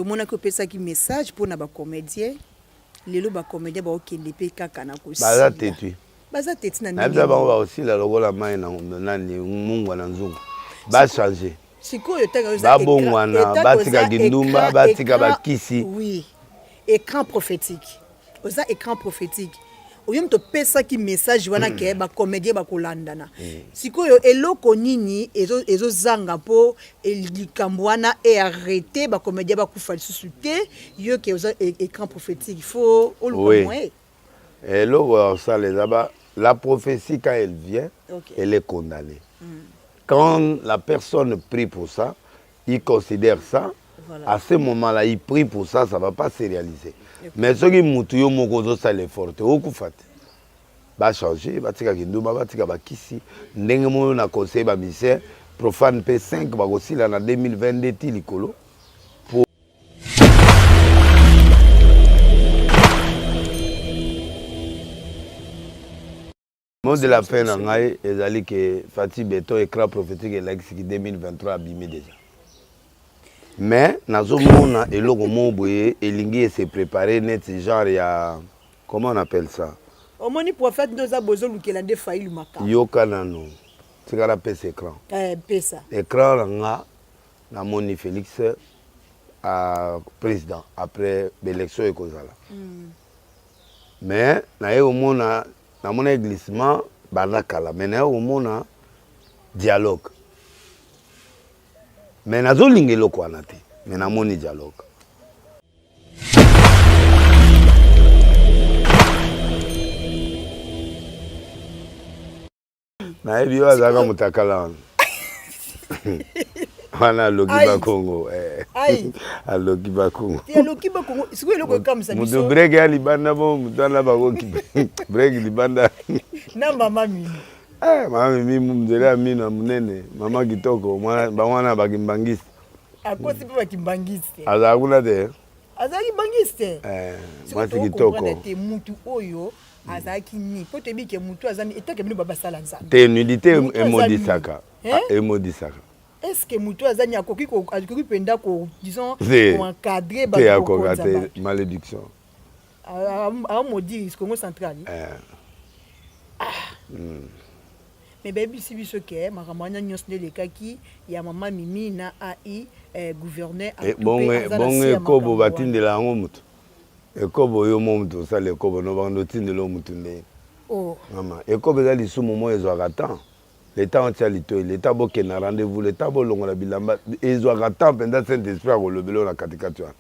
Omonaki opesaki message pona ba comediens, lelo ba comediens baokende pe kaka na Baza kosila. tetu. Baza teti na ndenge Nayebisa bango nini? bakosila lokola mayi na nani mungwa na nzungu. Ba changer. Sikoyo tango oza ecran, Babongwana, etant que batika oza kindumba, ecran, batika ecran, bakisi. oui, ecran prophetique. Oza ecran prophetique. Oyo moto opesaki message wana ke ba comediens bakolandana. Sikoyo eloko nini ezo ezozanga po likambo wana e arreter ba comediens bakufa lisusu te? Yo ke oza ecran prophetique, il faut oluka Oui. moyen. Eloko ya kosala eza ba la prophetie quand elle vient, Ok. elle est condamnee. Quand la personne prie pour ça, il considère ça, Voilà. à ce moment-là, il prie pour ça, ça va pas se réaliser. Mais soki mutu yo moko ozosala effort te, okufa te. Ba changer, batika kindumba, batika bakisi, ndenge moko na conseil ba musiciens profane pe 5 bakosila na 2022 ti likolo. Po Mot de la fin na ngai ezali ke Fatshi Beton ecran prophetique elakisi ki 2023 abimi dejà. Mais nazomona eloko moko boye elingi e se preparer neti genre ya comment on appelle ça? Omoni prophète nde oza bozo lukela nde Fayulu makambo. Yoka nanu tika napesa ecran. Eh pesa. Ecran na nga namoni Felix a president après b'election ekozala. Mais naye komona namonaki glissement banda kala mais naye komona dialogue mais nazolinga eloko wana te mais namoni dialogue. Nayebi yo azalaka mutakala wana wana aloki bakongo eh. aloki bakongo aloki bakongo sikoyo eloko ekamwisa biso moto break ya libanda bo moto wana bakoki break libanda na mama mimi eh, mama mimi nzela ya mino ya monene mama kitoko bango wana bakimbangiste akosi mpe bakimbangiste azala kuna te azalaki bangiste eh, mwasi kitoko te mutu oyo azalaki ni po toyebi ke mutu aza ni etake bino babasala nzambe te nudité emodisaka ah, emodisaka est ce que mutu aza ni akoki akoki mpenza ko disons ko encadrer bato akoka te malédiction amodire Congo central eh. ah. Mais bayebisi biso ke makambo wana nyonso nde elekaki ya mama Mimi na AI eh, gouverneur eh, bongo ekobo batindela yango moto Ekobo yo moko mutu osala ekobo no bakende otindela yo mutu ndenge oh. Mama ekobo eza lisumu moko ezwaka temps le temps otia litoyi le temps bokende na rendez vous le temps bolongola bilamba ezwaka temps mpenza saint esprit akolobela yo na katikati wana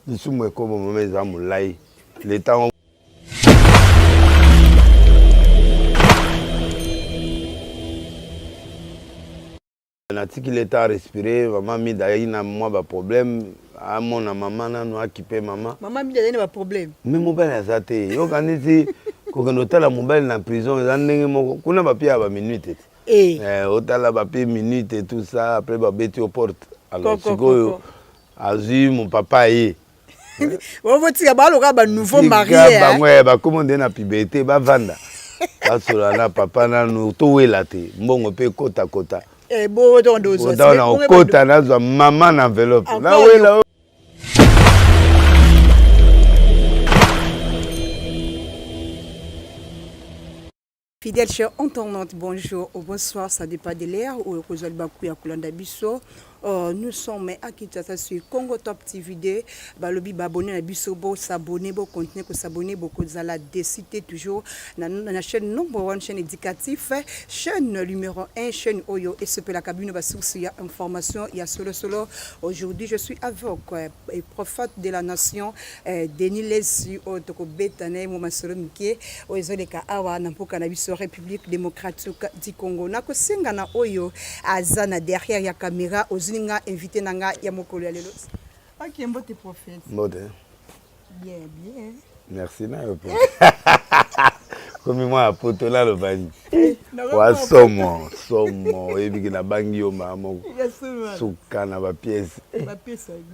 lisumu ekobo mama eza molai le temps Natiki le temps a respirer, maman Mida ayaki na mwa ba problème, amona maman nanu akipe maman. Maman Mida azali na ba problème? Mais mobali aza te, yo okanisi kokende kotala mobali na prison eza ndenge moko, kuna bapiaka ba minutes te. Eh. Eh, otala bapie minute et tout ça, après babeti yo porte. Alors sikoyo azui mon papa ye. Botika baloka ba nouveau marié. Bango ya bakomo nde na puberté bavanda. Basolola na papa nanu towela te mbongo mpe ekota kota. Eh, bo na okota nazwa mama na enveloppe nawela. Fidèle cher internaute, bonjour ou bonsoir, ça dépend de l'heure ou okozwa libaku ya kolanda biso. Nous sommes à Kinshasa sur Congo Top TV 2. Balobi ba abonner na biso, bo s'abonner, bo continuer ko s'abonner, bokozala déçu te toujours na, na chaîne number one, chaîne éducatif, chaîne numéro 1, chaîne oyo esopelaka bino ba source ya information ya solo solo. Aujourd'hui, je suis avec prophète de la nation Denis Lessi oyo tokobeta na ye mwa masolo mike oyo ezoleka awa na mboka na biso République démocratique du Congo. Nakosenga na oyo aza na derrière ya camera ozwi nga invité na nga ya mokolo ya lelo. Ok, mbote prophète. Mbote. Bien, bien. Merci na yo pe. Komi mwa poto naloba nini? Wa somo, somo, oyebi ke nabangi yo mbala moko. Suka na ba pièces.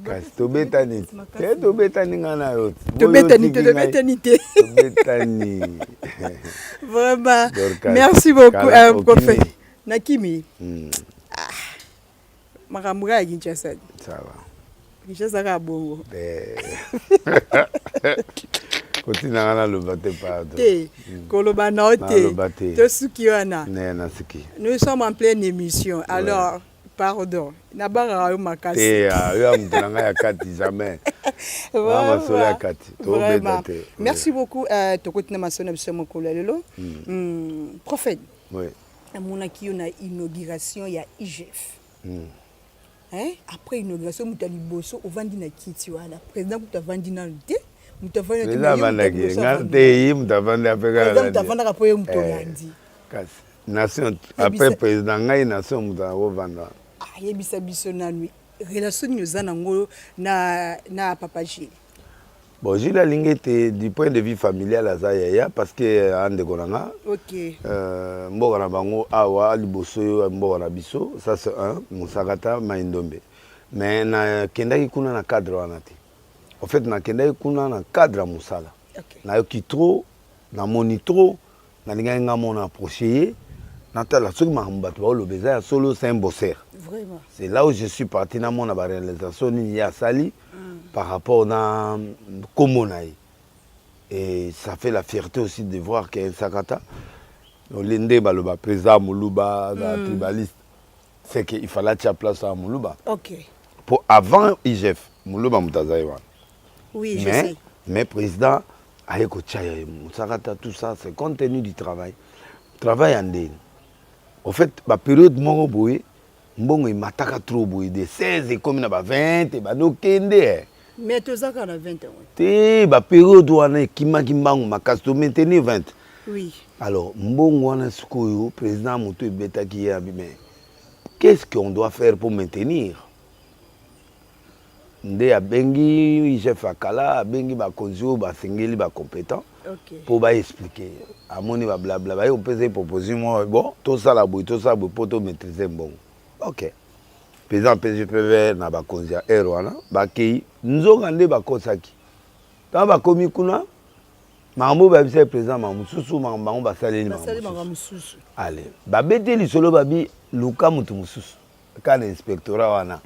Kasi tobetani te, tobetani nga na yo. Tobetani te, tobetani te. Tobetani. Vraiment. Merci beaucoup, euh, prophète. Nakimi. Ah. Makambo ya Kinshasa. Ça va. Kinshasa kaka bongo. Eh. Kotinda nga naloba te pardon. Te, koloba na yo te. Naloba te. Tosuki wana. Ne nasuki. Nous sommes en pleine émission. Alors, ouais. Pardon, nabangaka yo makasi. Te, ah, yo ya moto na ngai ya kati jamais. Masolo ya kati. Tobeta te. Merci beaucoup. Euh, tokoti na masolo na biso ya mokolo ya lelo. Prophète. Oui. Namonaki yo na inauguration ya IGF. Hein? Après inauguration moto ya liboso ovandi na kiti wana. Président kutu avandi nanu te. Moto avandi te. Avandaki nga te ye moto avandi après kaka. Président moto avandaka po ye moto eh, olandi. Kasi nation après président ngai nation moto akovanda. Ah, yebisa biso nanu relation nini oza nango na papa Gilles? Bon, Gilles Alingete, du point de vue familial, aza yaya, parce que euh, ndeko na nga. Mboka na bango awa liboso yo mboka na biso, ça c'est un Musakata Maïndombe. Mais na kendaki kuna na cadre wana te. En fait, na kendaki kuna na cadre ya mosala. Nayoki trop, namoni trop, nalingaki nga mona approcher ye, natala soki makambo bato baoloba eza ya solo, c'est un bosseur. Vraiment. C'est là où je suis parti namona ba réalisation nini ye asali par rapport na kombo na ye. Et ça fait la fierté aussi de voir qu'un Sakata, nde baloba président Moluba, tribaliste, c'est qu'il fallait atia place à Moluba. Pour avant IGF, Moluba moto azali wana. Oui, je mais, sais. Mais président aye kotia ye Mosakata, tout ça, c'est compte tenu du travail. Travail ya ndeni. En fait, ba période moko boye, mbongo emataka trop boye de 16 ekomi na ba 20 ebandi okende eh. Mais tozaka na 20 yango. Te ba période wana ekimaki mbangu makasi to maintenir 20. Oui. Alors mbongo wana sikoyo président moto ebetaki ye abi mais qu'est-ce qu'on doit faire pour maintenir? Nde abengi chef akala, abengi bakonzi oyo basengeli bacompétent mpo baexpliquer. Amoni bablabla baye kopesa ye proposition moko bon tosala boye tosala boye mpo tomaîtrise mbongo. Ok, président apesi feu na bakonzi ya aire wana bakei nzoka nde bakosaki ntango bakomi kuna makambo oyo bayebisa ye président makambo mosusu makambo bango basaleli makambo mosusu. Ale babeti lisolo babi luka moto mosusu kaka na inspectorat wana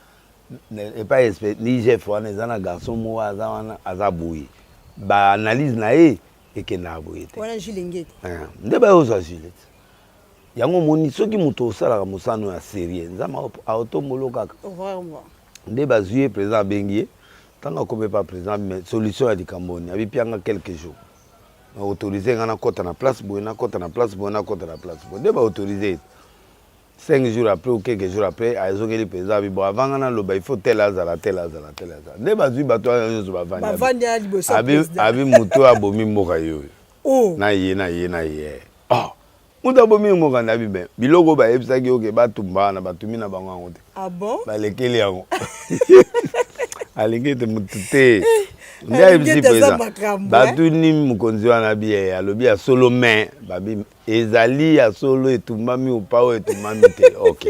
epai l'IGF wana eza na garçon moko aza wana aza boye baanalyse na ye ekendaka boye te wana Jules Ngete nde baye ozwa Jules yango omoni soki moto osalaka mosano ya sérieux nzambe aotombolo kaka nde bazwi ye président abengi ye ntango akomi pa président mais solution ya likambo oni abipianga quelques jours autorise nga nakɔta na place boye nakɔta na place boye nakɔta na place boye nde baautorise ye 5 jours après ou quelques jours après azongeli président abi bon avant nga naloba il faut tel azala tel azala tel azala nde bazwi bato wana nyonso bavandi abi moto abomi mboka ye oyo oh. Na ye na ye na ye oh. Moto abomi mboka nde abi ben biloko bayebisaki oke batumba wana batumi na bango yango te. Ah bon? Balekeli yango alingi ete motu te nde ayebisi président batuni mokonzi wana abi ye alobi ya solo mais babi ezali ya solo etumbami opa oyo etumbami te ok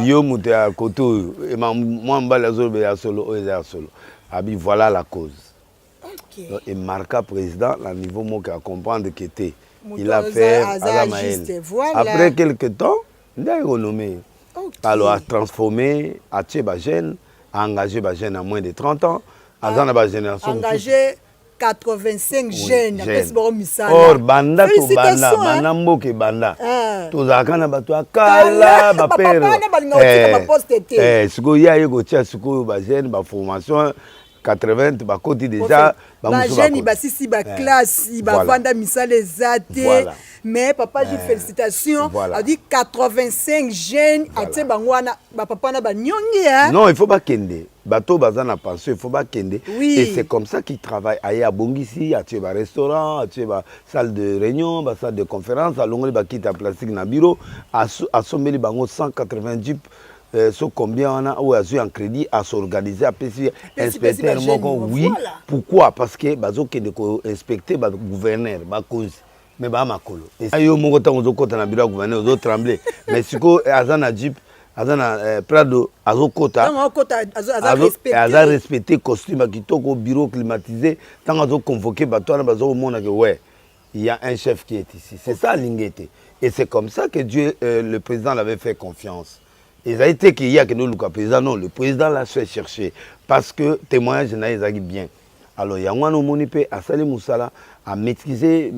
yo moto ya kote oyo mwa mobali azoloba ya solo oyo eza ya solo abi voilà la cause. Donc emarqua président na niveau moko ya comprendre que te il a fait aza mayele. Après quelque temps nde aye konommer. Alors atransformé atie bajeune aengagé bajeune à moins de 30 ans aza na bagénération. Engagé 85 jeunes apesi bango misala. Or banda tobanda banda mboka ebanda tozalaka na bato ya kala bapere sikoyo ye aye kotia sikoyo bajeune baformation 80 bakoti déjà. Bajeune basisi baklasse bavanda misala eza te mais papa Gilles félicitation adi 85 jeunes atie bango wana bapapa wana banyongi. Non, il faut bakende bato baza na pension il faut bakende. Et c'est comme ça qu'il travaille aye abongisi atie barestaurant atie basalle de réunion basalle de conférence alongoli bakiti ya plastique na bureau asombeli bango 180 jeep so combien wana oyo azwi en crédit asorganize apesi inspecteur moko oui voilà. Pourquoi? Parce que bazokende koinspecte bagouverneur bakonzi mais baa makolo yo moko ntango ozokɔta na bureau ya gouverneur ozotremble mais sikoyo aza na jeep aza na prado azokɔta aza respecté costume ya kitoko bureau climatisé ntango azoconvoke bato wana bazokomona ke ouais, il y a un chef qui est ici. C'est ça Alingete. Et c'est comme ça que Dieu, le président l'avait fait confiance. Ezali te ke ye akende oluka président, non, le président l'a fait chercher parce que témoignage na ye ezalaki bien. Alors yango wana omoni mpe asali mosala, amaîtrise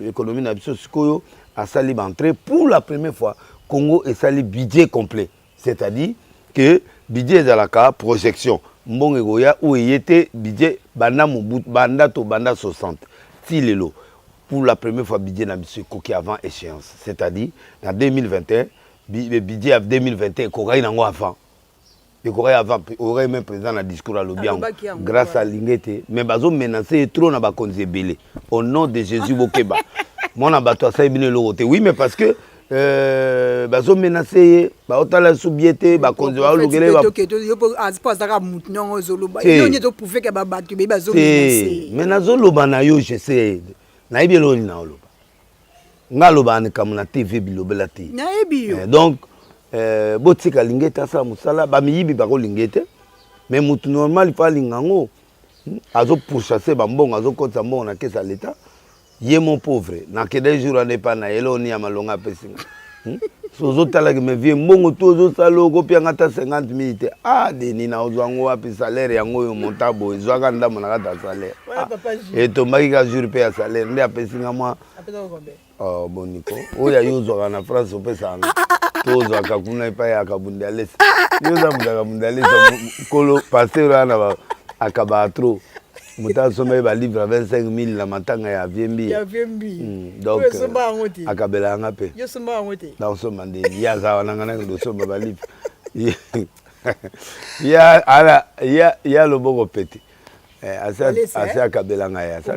économie na biso. Sikoyo asali baentrée. Pour la première fois, Congo esali budget complet, c'est-à-dire que budget ezalaka projection, mbongo ekoya oyo eye te. Budget banda Mobutu, banda to banda 60 ti lelo, pour la première fois budget na biso ekoki avant échéance, c'est-à-dire na 2021, budget ya 2021 ekokaki nango avant, ekokaki avant. Okokaki même président na discours alobi yango grâce à Alingete. Mais bazomenace ye trop na bakonzi ebele. Au nom de Jésus, bokeba, mwana bato asali bino eloko te. Oui, mais parce que bazomenace ye, baotala so bie te, bakonzi baolukele. Azalaka mutu nyongo ozoloba ezoprouve bato be bazomenace. Mais nazoloba na yo, je sais, nayebi eloko nini naoloba. Nga alobaka likambo na TV, bilobela te. Nayebi yo. Donc botika Alingete asala mosala. Bamiyibi bakolinga te, mais mutu normal faut alinga yango. Azopourchasser bambongo, azokotisa mbongo na caisse ya l'État. Ye mo pauvre, nakende jour wana epa na ye, eloko nini ya malonga apesinga? So ozotalaki me vie mbongo to ozosala, okopianga ata 50 mille te. Ah, deni na ozwa yango wapi? Salaire yango oyo monta boye, ezwaka ndambo na kati ya salaire. Etombaki ka jour mpe ya salaire nde apesinga mwa. Oh, boniko oyo ayo ozwaka na France, opesaka nga to ozwaka kuna epai ya Kabundi Alesa. Yo oza moto ya Kabundi Alesa, kolo pasteur wana akabaka trop. Moto asomba ye balivre ya 25 000 na matanga ya Viembi. Donc akabela yanga mpe nakosomba ndeni. Ye aza wana, nga nakende osomba balivre? Ye aloboko pete, asi akabelanga ye, asi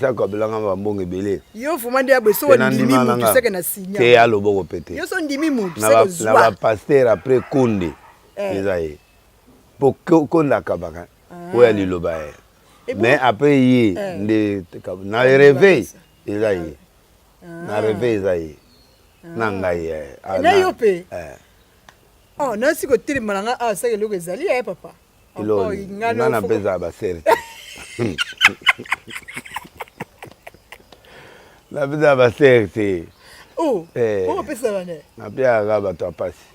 akabelanga bambongo ebele. Yo vraiment nde boye, so ondimi mutu seke na sinya. Te, aloboko pete. Yo so ndimi mutu. Na bapaster après Konde eza ye, po Konde akabaka oyo aliloba ye, mais après ye nde na réveil eza ye, na réveil eza ye na ngai. Na yo mpe nasi kotelema na nga awa, seke eloko ezali ye papa. Nga napesaka basere te, napesaka basere te. Opesa bane? Napiaka bato ya pasi.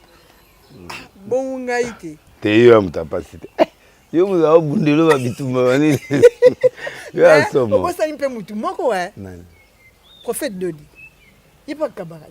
Bongo ngai te? Te, yo ya moto ya pasi te. Yo moto aobundelo babitumba banini, yo ya somo. Obosani mpe motu moko, prophète Dodi, ye mpe akabaka.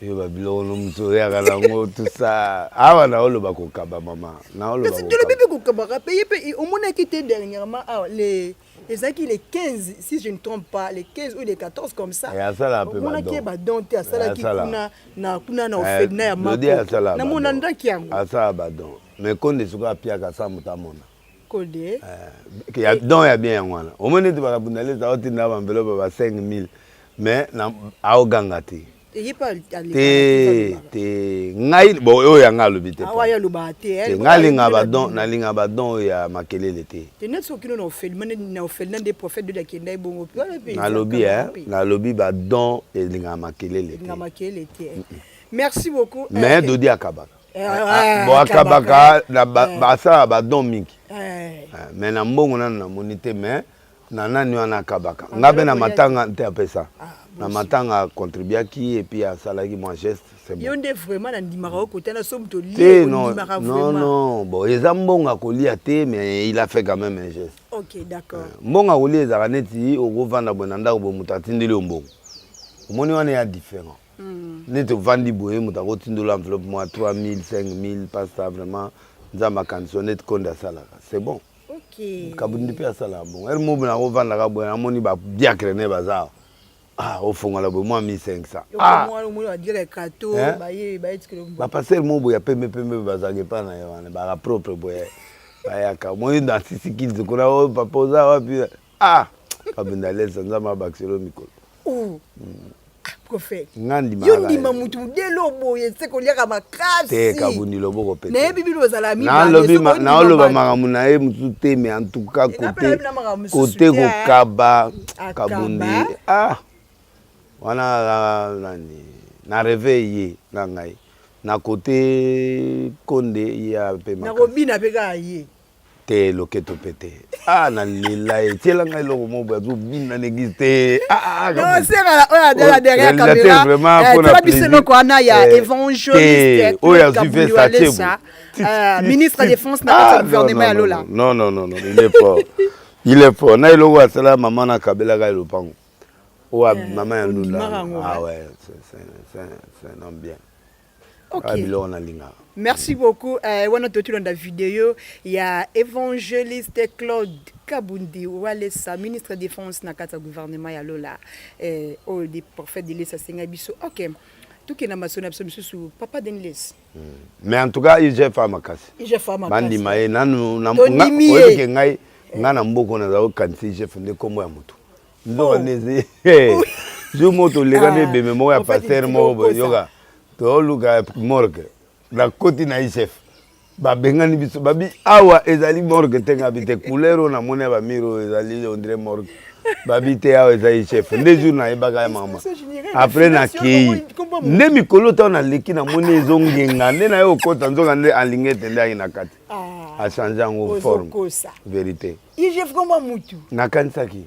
Yo babiloko no mosu oyaka nango tout ça awa, naoloba kokaba mama. Naoloba tolobi mpe kokabaka mpe ye mpe. Omonaki te dernièrement awa, le ezalaki le 15, si je ne trompe pas, le 15 ou le 14 comme ça? Asala mpe. Omonaki ye badon te asalaki kuna na kuna na orphelinat ya Mako? Namona ndaki yango. Asala badon, mais Konde sikoyo apiaka sa moto amona. Konde. Don ya bien yango wana. Omoni ete bakabunda lesa otinda baenveloppe ba 5000, mais aoganga te. Te te, ngai bon, oyo yanga alobi te. Te, ngai alingaka badon, nalingaka badon oyo ya makelele te. Nalobi, nalobi badon elingaka makelele te. Merci beaucoup. Mais Dodi akabaka. Bon, akabaka, basalaka badon mingi, mais na mbongo nano namoni te. Mais na nani wana akabaka, nga mpe na matanga te apesa, na matanga acontribuaki et puis asalaki mwa geste. C'est bon. Yo nde vraiment nandimaka okotana so moto. Te, non, non, non, bon, eza mbongo akolia te, mais il a fait quand même un geste. Ok, d'accord. Mbongo akolia ezalaka neti okovanda boye na ndako boye, moto atindeli yo mbongo, omoni wana ya différent. Neti ovandi boye, moto akotindela enveloppe mwa 3000, 5000, pasta, vraiment Nzambe akanisi yo, neti Konde asalaka, c'est bon. Kabundi mpe asalaka bongo. Ere mobo nakovandaka boye, namoni badiacre ne baza ah, ofongola boye mwa 1500. Ah! Bapaster mo boye ya pembe pembe bazalaka epai na ye wana, baka propre boye, bayaka moi na sisi kinzi kuna. Oyo papa oza wapi? Ah, Kabunda lesa, Nzambe abakiselo mikolo. Prophète. Nga ndima. Yo ndima mutu modele boye se koliaka makasi. Te, Kabundi loboko pe. Nayebi bino ozala. Mibale, naoloba makambo na ye mosusu te, mais en tout cas côté kokaba, Kabundi, ah, wana nani na réveil ye na ngai na côté Konde ye ape. Nakobina mpe kaka ye. Te, loketo mpe te. Ah, nalela ye, tiela ngai eloko moko boye, azobina na église te. Ah, ah, non, sera oyo adela derrière caméra, tiela biso eloko wana ya évangéliste oyo azwi ve Satie, ministre ya défense na kati ya gouvernement ya Lola. Non, non, non, non, il est fort, il est fort. Na eloko asala mama na kabelaka ye lopango oyo mama ya Ndunda. Ah ouais, c'est un homme bien. Ok. Biloko nalingaka. Merci beaucoup. Wana totulanda video ya évangéliste Claude Kabundi Walesa, ministre défense na kati ya gouvernement ya Lola. Oyo de prophète de Lesa asenga biso. Ok. Tokenda masolo na biso misusu, papa Denis. Mais en tout cas IGF a makasi. IGF a makasi. Bandima ye nanu na Tondimi ye. Oyebi ke ngai ngai na mboka naza kokanisa IGF nde kombo ya motu. Nzoka nde jour moko toleka nde ebembe moko ya pasteur moko boye, yoka toluka morgue, nakoti na IGF, babengani biso, babi awa ezali morgue te. Ngabi te, couleur oyo namoni ya bamurs oyo ezali on dirait morgue. Babi te, awa eza IGF. Nde jour nayebaka ya mama. Après nakei nde mikolo ntango naleki, namoni ezongenga, nde naye okota, nzoka nde alingi ete nde ayaki na kati achange yango forme. Vérité. IGF komba mutu. Nakanisaki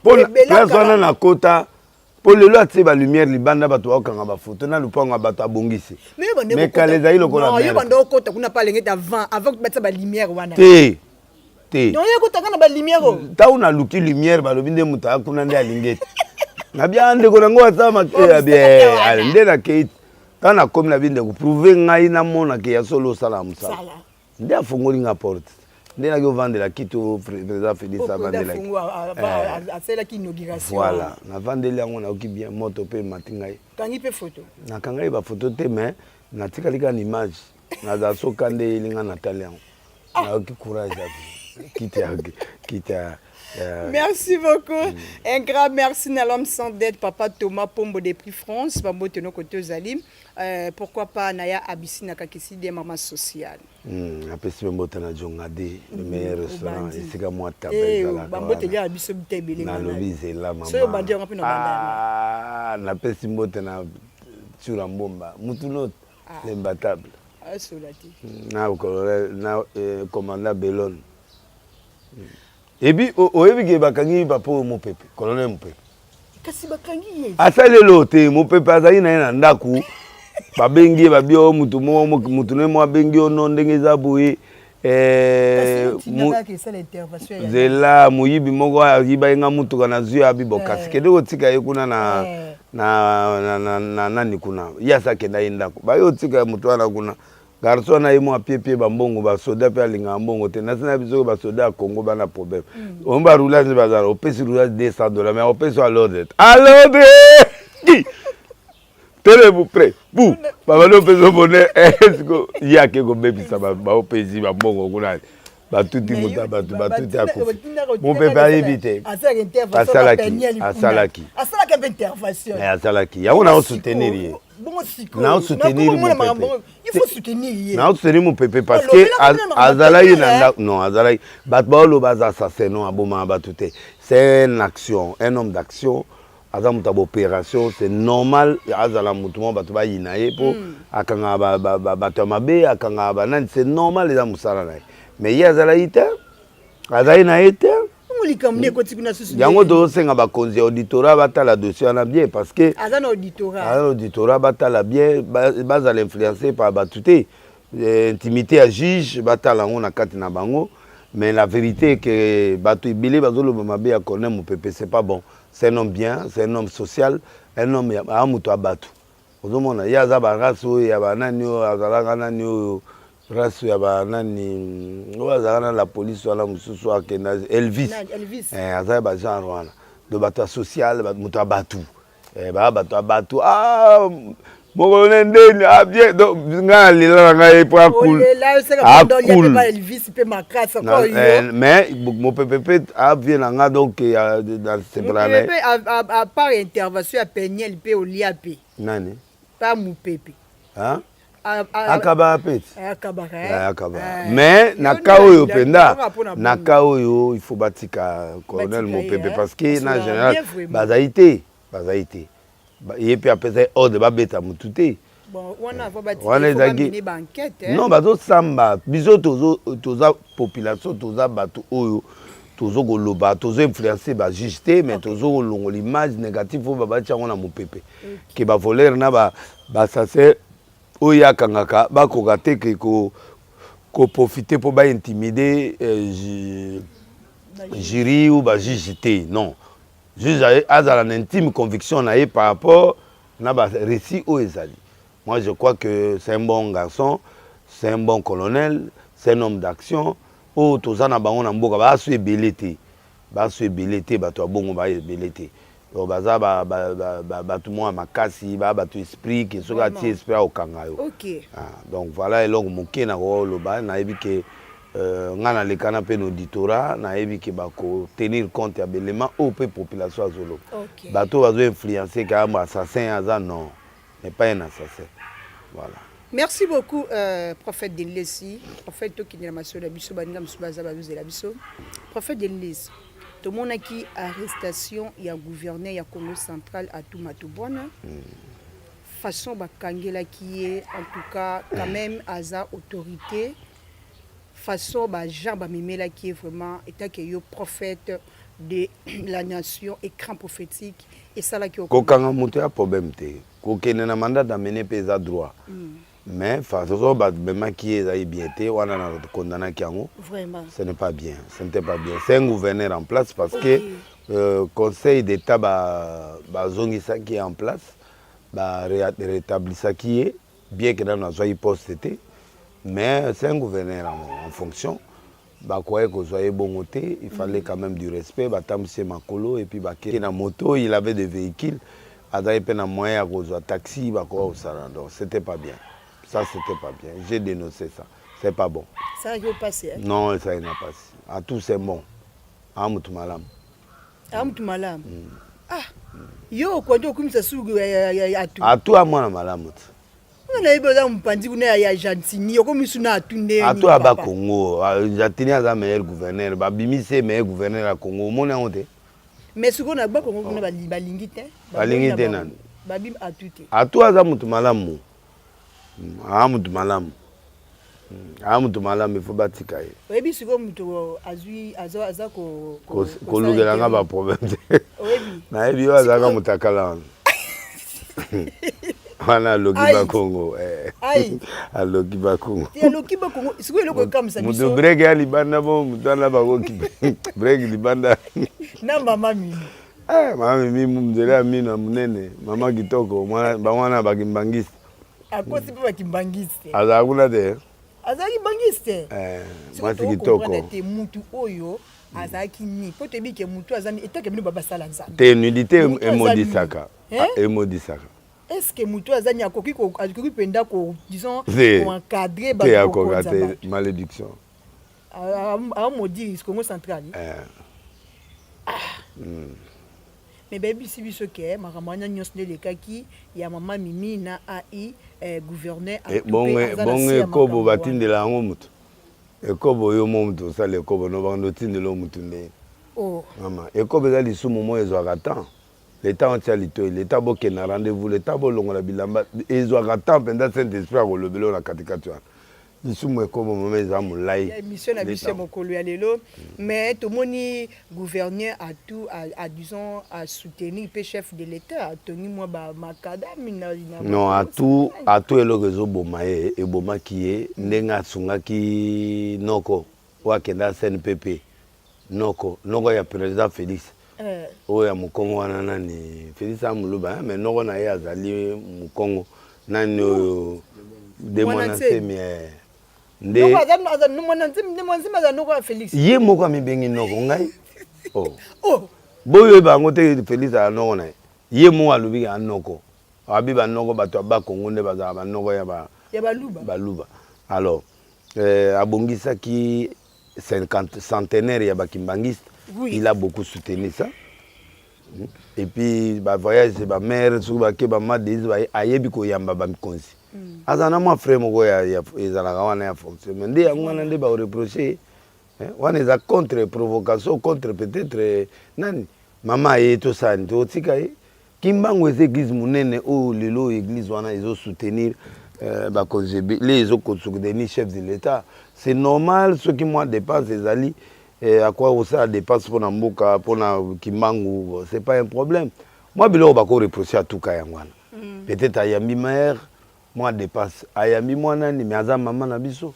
mpo place wana nakota, mpo lelo atie balumière libanda, bato bakokanga bafoto na lupango ya bato abongisi. Mais kala ezali lokola Yo banda okota kuna pa alenge avant, avant batia balumière wana? Te, te. Donc yo okotaka na balumière oyo? Ntango naluki lumière, balobi nde moto aya kuna nde alingi ete nabia ndeko nango asala bien. Nde nakei, ntango nakomi na bi ndeko, prouve ngai namonake ya solo osala mosala. Nde afongoli nga porte, nde naki ovandela kiti oyo président Félix avandelaki. Asalaki inauguration. Voilà, navandeli yango, nayoki bien, moto mpe emati ngai. Kangi mpe photo? Nakangaki bafoto te, mais natikali kaka na image. Nazala soka nde eyeli ngai, natali yango, nayoki courage ya kiti ya kiti ya Merci beaucoup. Un grand merci à l'homme sans dette, Papa Thomas Pombo depuis France. Bambote no kote ozali. Pourquoi pas Naya Abissina Kakisi de Maman Sociale. Apesi mpe mbote na Jonga de le meilleur restaurant, esika mwa taba ezalaka. Bambote lia biso bita ebele. Nalobi zela. Soki obandi yango mpe na banda. Mama, napesi mbote na Tsura Mbomba, mutu note l'imbattable. Asola te. Na colonel na commandant Belone. Ebi oyebi ke bakangi papa oyo Mopepe, colonel Mopepe. Kasi bakangi ye. Asali eloko te. Mopepe azali na ye na ndako, babengi ye, babi oyo mutu moko, mutu ne mo abengi yo no ndenge eza boye, nzela moyibi moko ayiba ye nga mutuka nazwi, abi bo kasi kende kotika ye kuna na na nani kuna. Ye asi akenda ye ndako, baye otika moto wana kuna. Garçon wana ye mwa piepie bambongo, basoda mpe alingaka mbongo te. Nasi na biso basoda ya Congo bana problème oyo, baroulage nde bazala, opesi roulage 200 $, mais opesi à l'ordre, à l'ordre, tenez-vous prêt bu babandi opesi obone siko ye ake kobebisa, baopesi bambongo kuna, batuti moto ya bato, batuti, akufi. Mopepe ayebi te, asalaki asalaki asalaki yango. Nao soutenir ye, nao soutenir Mopepe, nao soutenir Mopepe parce que azalaki na ndako. Non, azalaki, bato baoloba aza assassin. Non, abomaka bato te. C'est un action, un homme d'action, aza moto ya baopération. C'est normal azala motu moko bato bayina ye, mpo akangaka bato ya mabe, akangaka banani, c'est normal, eza mosala na ye. Mais ye azalaki te, azali na ye te. Yango tozosenga bakonzi ya auditorat batala dossier wana bien, parce que aza na auditorat. Aza na auditorat, batala bien, bazala influencé par bato te. Intimité ya juge, batala yango na kati na bango. Mais la vérité est que bato ebele bazoloba mabe ya colonel Mopepe, c'est pas bon. C'est un homme bien, c'est un homme social, un homme aa moto ya bato. Ozomona ye aza barace oyo ya banani oyo azalaka nani, oyo race ya banani oyo azalaka na la police wana mosusu akenda, Elvis. Aza ya bagenre wana, donc bato ya social, moto ya bato, baa bato ya bato. Ah, mokolo ne ndeni, ah bien. Donc ngai nalela na ngai ye po akul akul, mais Mopepe mpe avie na nga, donc nasepela na ye. À part intervention ya Peniel mpe olia mpe. Nani? Pa Mopepe. Akabaka mpe. Akabaka. Akabaka, mais na ka oyo mpenza, na ka oyo il faut batika colonel Mopepe, parce que na général bazali te, bazali te. Ye mpe apesa ye ordre babeta motu te. Wana ezalaki non, bazosamba. Biso toza population, toza bato oyo tozo koloba, tozo influence bajuge te, mais tozo kolongola image négative oyo babatia yango na mopepe ke bavoleur na baassassin oyo akangaka bakoka te ke koprofite mpo baintimide jury ou bajuge te. Non, juge azala na intime conviction na ye par rapport na barécit oyo ezali. Moi, je crois que c'est un bon garçon, c'est un bon colonel, c'est un homme d'action oyo toza na bango na mboka. Baso ebele te, baso ebele te, bato ya bongo baya ebele te. Donc baza bato moko ya makasi, baa bato esprit ke soki atie esprit, akokanga yo. Ah, donc voilà eloko moke na koloba. Nayebi ke ngai nalekana mpe na auditorat, nayebi ke bakotenir compte ya belema oyo mpe population azoloba. Bato oyo bazoinfluence ke amo assassin aza, non, n'est pas un assassin, voilà. Merci beaucoup, prophète Denilesi. Prophète, tokendela masolo na biso, baninga mosusu baza bazozela biso. Prophète Denilesi, tomonaki arrestation ya gouverneur ya Congo Central, Atou Matubuana. Façon bakangelaki ye, en tout cas, quand même aza autorité, façon baagent bamemelaki ye, vraiment, etake yo prophète de la nation, écran prophétique, esalaki? Kokanga moto ya problème te, kokende na mandat d'amener mpe eza droit, mais façon bamemaki ye ezali bien te. Wana na condamnaki yango. Vraiment. Ce n'est pas bien, ce n'était pas bien. C'est un gouverneur en place parce que conseil d'état bazongisaki ye en place, barétablissaki ye, bien que nano azwaki poste te, mais c'est un gouverneur en fonction. Bakoki kozwa ye bongo te. Il fallait quand même du respect. Batambwisi ye makolo et puis bakei na moto. Il avait des véhicules, azalaki mpe na moyen ya kozwa taxi, bakoka kosala. Donc c'était pas bien, ça, c'était pas bien. J'ai dénoncé ça, c'est pas bon. Esalaki yo pasi, eh? Non, esalaki na pasi. Atou, c'est bon, aa mutu malamu. Aa mutu malamu. Ah, yo okondi okumisa suku ya Atou. Atou a mwana malamu te. Nga nayebi oza mopanzi kuna ya Gentini, okomisu na Atou nde. Atou aba Congo. Gentini aza meilleur gouverneur, babimisi ye meilleur gouverneur ya Congo, omoni yango te. Mais sikoyo na Bakongo kuna balingi te. Balingi te nani? Babi Atou te. Atou aza mutu malamu, aa mutu malamu, aa mutu malamu, il faut batika ye. Oyebi sikoyo moto azwi aza kolukela nga baproblème te. Oyebi. Nayebi oyo azalaka moto akala wana wana, aloki Bakongo, aloki Bakongo. Aloki Bakongo. Sikoyo eloko ekamwisa biso, moto breke ya libanda bo moto wana bakoki breke libanda. Na mama Mimi. Mama Mimi, nzela ya mino ya monene, mama kitoko, bango wana bakimbangiste. Akosi mpe bakimbangiste. Azala kuna te. Azalaki bangiste. Mwasi kitoko. Te, mutu oyo azalaki ni mpo toyebi ke mutu aza etake bino babasala Nzambe. Te, nudité emodisaka, emodisaka. Est ce que mutu aza ni akoki mpenza ko, disons, koencadre? Te, akoka te, malédiction. Aomodire Congo Central. Mais bayebisi biso ke makambo wana nyonso nde elekaki ya mama Mimi na ai gouverneur. Bongo ekobo batindela yango motu, ekobo yo mo motu osala ekobo no bando otindela yo motu ndenge. Mama, ekobo eza lisumu moko ezwaka temps, le temps otia litoi, le temps bokende na rendez-vous, le temps bolongola bilamba, ezwaka temps mpenza. Saint Esprit akolobela oyo na katikati wana. Lisumu ekobo, mama, eza molai. Émission na biso ya mokolo ya lelo, mais tomoni gouverneur Atou a, disons, asoutenir mpe chef de l'État, atongi mwa bamakadami. Non, Atou eloko ezoboma ye, ebomaki ye ndenge asungaki noko oyo akenda CNPP, noko ya président Félix, oyo ya mokongo wana. Nani? Félix a moluba, mais noko na ye azali mokongo. Nani oyo de Mwana Nsemi nde aza noko ya Félix. Ye moko amibengi noko ngai. Oh. Boyoyeba yango te, Félix aza noko na ye. Ye moko alobi ya noko, abi banoko bato ya Bakongo nde bazala banoko ya baluba. Baluba. Alors abongisaki 50 centenaire ya bakimbangiste. Il a beaucoup soutenu ça. Et puis bavoyage, bamare soki bake, bamadesi, ayebi koyamba bamikonzi. Aza na mwa frère moko ezalaka wana ya fonction, mais nde yango wana nde baoreproche wana eza contre provocation, contre peut-être nani. Mama aye, tosani totika ye. Kimbangu eza église monene oyo lelo oyo église wana ezo soutenir bakonzi ebele, ezo soutenir chef de l'État. C'est normal soki mwa dépense ezali, akoka kosala dépense mpona mboka, mpona Kimbangu, c'est pas un problème. Mwa biloko bakoreproche atuka yango wana, peut-être ayambi mare, mwa dépense, ayambi mwa nani, mais aza mama na biso,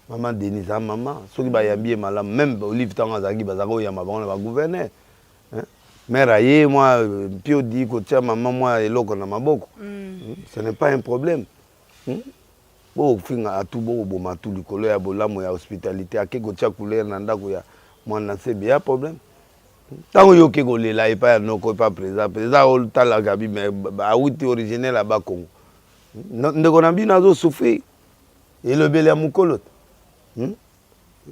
mama Denise aza mama. Soki bayambi ye malamu, même Olive ntango azalaki, bazalaki koyamba bango na bagouverneur. Mare aye mwa mpiodi kotia mama mwa eloko na maboko, ce n'est pas un problème. Bokofinga atu, bokoboma atu likolo ya bolamu ya hospitalité. Ake kotia couleur na ndako ya mwana sebe ya problème. Ntango yo oke kolela epai ya noko, epai président, président otalaka bi, mais awuti originaire ya Bakongo, ndeko na bino azosouffrir. Elobeli ya mokolo te,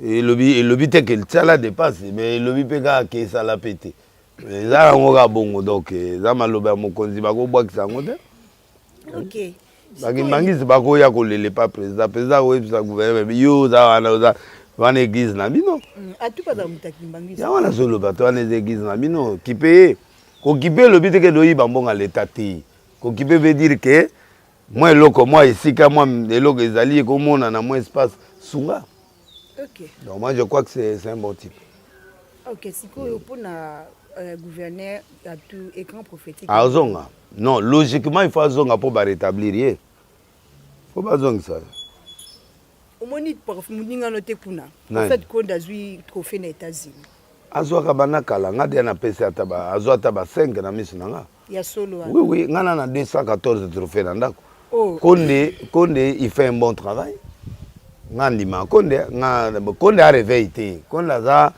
Elobi, elobi te ke tiala dépense, mais elobi mpe kaka ke esala mpe te. Eza yango kaka bongo. Donc eza maloba ya mokonzi, bakobwakisa yango te. Bakimbangisi bakoya kolela epa président, président akoyebisa gouvernement: yo oza wana, oza wana, église na bino. Yango wana azoloba te, wana eza église na bino, kipe ye. Kokipe elobi te ke doyiba mbongo ya leta te. Kokipe veut dire ke mwa eloko, mwa esika, mwa eloko ezali ekomona mwa espace, sunga. Donc moi, je crois que c'est un bon type. Ok, sikoyo mpona gouverneur atu écran prophétique. Azonga. Non, logiquement il faut azonga mpo barétablir ye, faut bazongisa. Omoni moningano te kuna, prophète Konde azwi trophée na États-Unis. Azwaka banda kala. Nga deya napesi ata azwa ata ba 5 na miso na nga. Ya solo? Oui, nga na 214 trophée na ndako. Oh. Konde, Konde, il fait un bon travail. Nga ndima Konde. Nga Konde aréveille te. Konde aza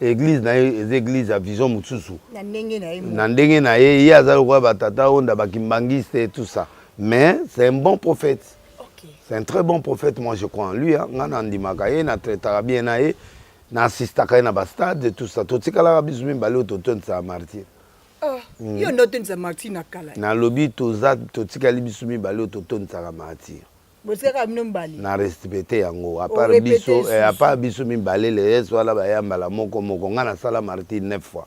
église na ye, eza église ya vision mosusu. Na ndenge na ye. Na ndenge na ye. Ye aza lokola batata onda bakimbangiste et tout ça, mais c'est un bon prophète. C'est un très bon prophète. Moi, je crois en lui, hein. Nga na ndimaka ye, na traitaka bien na ye, na assistaka ye na bastade et tout ça. Totikalaka biso mibale oyo totondisaka Martyr. Oh, yo nde otondisa Martyr na kala? Nalobi toza, totikali biso mibale oyo totondisaka Martyr. Botikaka bino mibale? Na respecte yango. À part biso, à part biso mibale, le reste wana bayambala moko moko. Nga nasala Martyr neuf fois,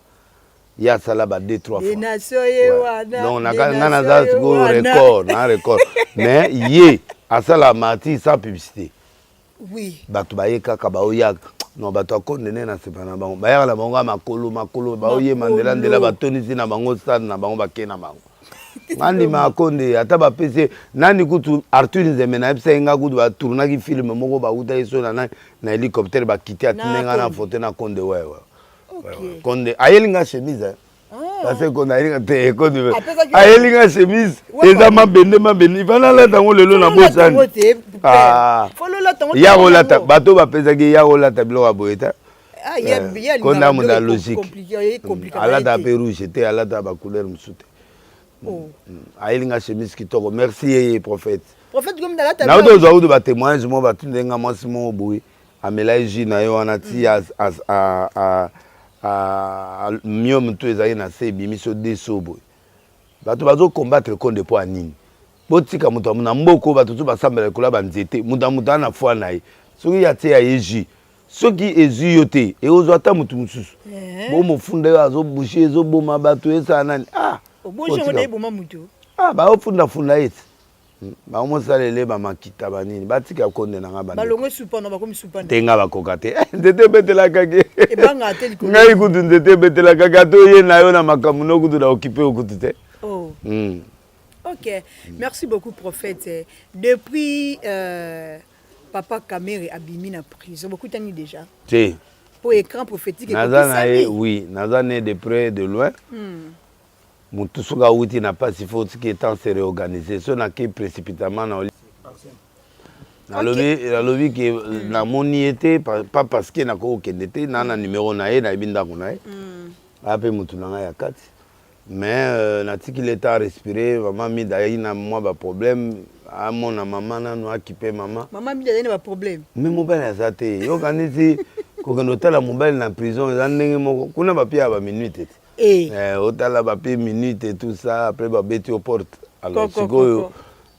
ye asala ba deux trois fois. Nation ye wana. Donc nga naza sikoyo record na record, mais ye asala Martyr sans publicité. Bato baye kaka, baoyaka. Non, bato akonde nde na sepa na bango, bayaka na bango kaka makolo makolo, baoyema nzela nzela, batondisi na bango stade na bango, bake na bango. Nga ndima akonde. Ata bapesi nani kutu, Arthur Nzembe nayebisa ye nga kutu batournaki film moko, bawutaki so na nani na hélicoptère, bakiti, atinde nga na photo na Konde. Wewe Konde ayeli nga chemise, parce que Konde ayelinga te. Konde ayeli nga chemise, eza mabende mabende, ifa nalata yango lelo na bosani ya kolata. Bato bapesaki ya kolata biloko ya boye te. Konde amonda logique, alata mpe rouge te, alata bacouleur mosusu te. Ayeli nga chemise kitoko. Merci yeye prophète. Nauti ozwa kutu batémoignage moko, batunde nga mwasi moko boye amela ye jus na ye wana ti myome to ezalaki na se, ebimisi yo deso boye. Bato bazokombattre Konde mpo ya nini? Botika moto na mboka oyo. Bato so basambela likolo ya banzete, moto ya moto aza na foi na ye. Soki ye atie ya ye jus, soki ezwi yo te, ekozwa ata motu mosusu. Bomofunda yo, azobouche, ezoboma bato, esala nani. Ah, ah, baofundafunda ye ti bakomosalele bamakita banini. Batika Konde na nga te. Nga bakoka te. Nzete ebetelakaki ngai kutu, nzete ebetelakaki ata oye na yo na makambo no kutu na okipe yo kutu te. Ok, merci beaucoup, prophète. Depuis papa Kamere abimi na prison, bokutani déjà? Te. Po écran prophétique. Naza na ye, oui, naza ne de près, de loin. Motu soki awuti na mpasi, faut otiki etant se réorganiser. So nake précipitamment na nalobi, nalobi ke namoni ye te, pas parce que nakoki kokende te na numéro na ye, nayebi ndako na ye, aya mpe motu na ngai ya kati. Mais natiki leta respirer. Mama Mida ayaki na mwa baproblème, amona mama nanu, akipe mama. Mama Mida azali na baproblème? Mais mobali aza te. Yokanisi kokende otala mobali na prison eza ndenge moko kuna, bapia ya baminute te. Otala bapie minute et tout ça, après babeti yo porte. Alors sikoyo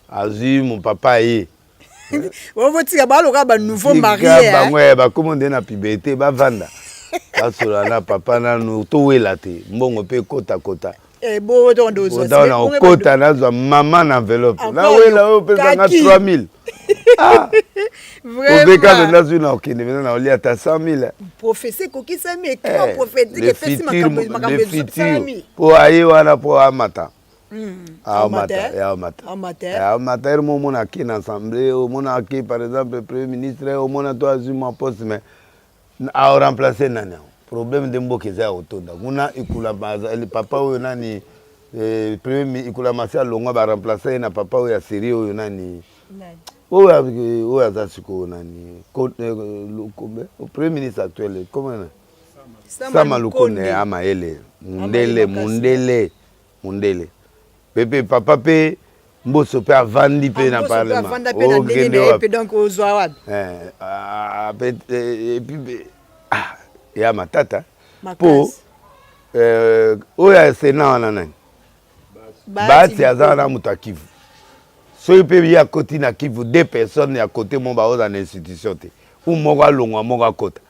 azwi mon papa ye. Botika baloka banouveau marié. Bango bakómi nde na puberté, bavanda, basola na papa nanu, towela te, mbongo mpe ekotakota. Eh, ntango nakokota nazwa mama na enveloppe nawela oyo opesanga 3000 ah! obeka mpenza zwi na okende mpenza na olia ata 100 000. Prophétie ekokisami, écran eh, prophétique epesi makambo ezosalami. Mpo aye wana mpo amata, aomata, aomata, aomata. Ere mo omona ake na assemblée, omona ake par exemple premier ministre, omona to azwi mwa poste, mais aoremplace nani yango? Problème nde mboka eza ya kotonda kuna. Ikula papa oyo nani, eh, premier Ikula Masi alongwa, baremplace ye na papa oyo ya série oyo nani, oyo oyo aza sikoyo nani, eh, premier ministre actuel comment, Sama Lukonde. Amayele, mundele, mundele, mundele. Pepe papa mpe Mboso mpe avandi mpe na parlement. Okende wapi? Et puis ya matata mpo oyo ya Sénat wana nani, Bahati, aza wana moto ya Kivu. Soki mpe ye akoti na Kivu, deux personnes ya kote mo baoza na institution te, u moko alongwa, moko akota.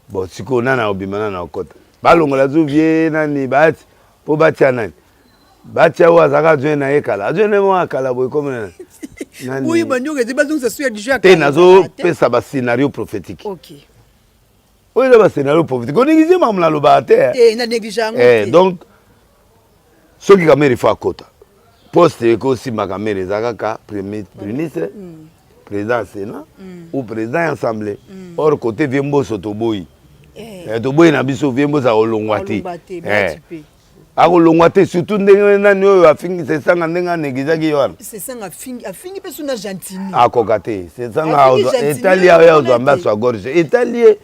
Bon, sikoyo nani akobima, nani akokota? Balongola zu vie nani, Bahati, mpo batia nani? Batia oyo azalaka adjoint na ye kala, adjoint na ye moko akala boye komi nani te. Nazopesa bascénario prophétique oyo eza bascénario prophétique. Onéglige makambo nalobaka te. Eh, donc soki Kamerhe faut akota poste, ekosimba Kamerhe eza kaka premier ministre, président ya Sénat ou président ya assemblée. Or côté vie Mboso toboyi, toboyi na biso vie Mboso akolongwa te, akolongwa te, surtout ndenge nani oyo afingi Sesanga, ndenge anégligaki ye wana. Akoka te. Sesanga etali ayo azwa mbaso ya gorge, etali ye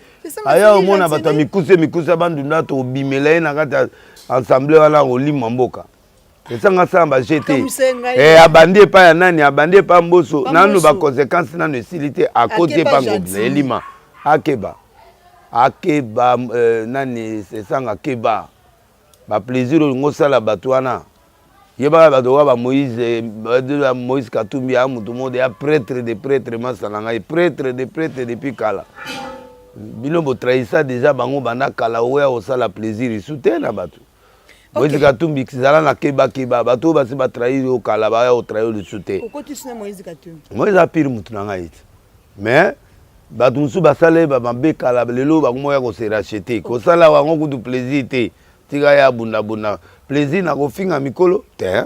aya omona bato ya mikuse mikuse ya bandunda, tobimela ye na kati ya assemblée wana, kolimwa mboka. Esanga asala baje te. Abandi epai ya nani? Abandi epai ya Mboso. Nanu baconséquence nanu esili te, akoti epai Ngobila elima. Akeba, akeba, nani, Sesanga, akeba baplaisir olingi osala bato wana. Yebaka bato oyo bamoïse, Moïse Katumbi ya motu moko ya prêtre de prêtre, masa na ngai, prêtre de prêtre depuis kala. Bino botrahisa déjà bango banda kala. Oya kosala plaisir isu te na bato. Moïse Katumbi, zala na kebakeba. Bato oyo basi batrahir yo kala, baya kotrahir lisu te. Moïse apire motu na ngai te, mais bato mosusu basala ye bamabe kala, lelo bango moya kose racheter. Kosala yango kutu plaisir te. Tika ye abundabunda. Plaisir na kofinga mikolo te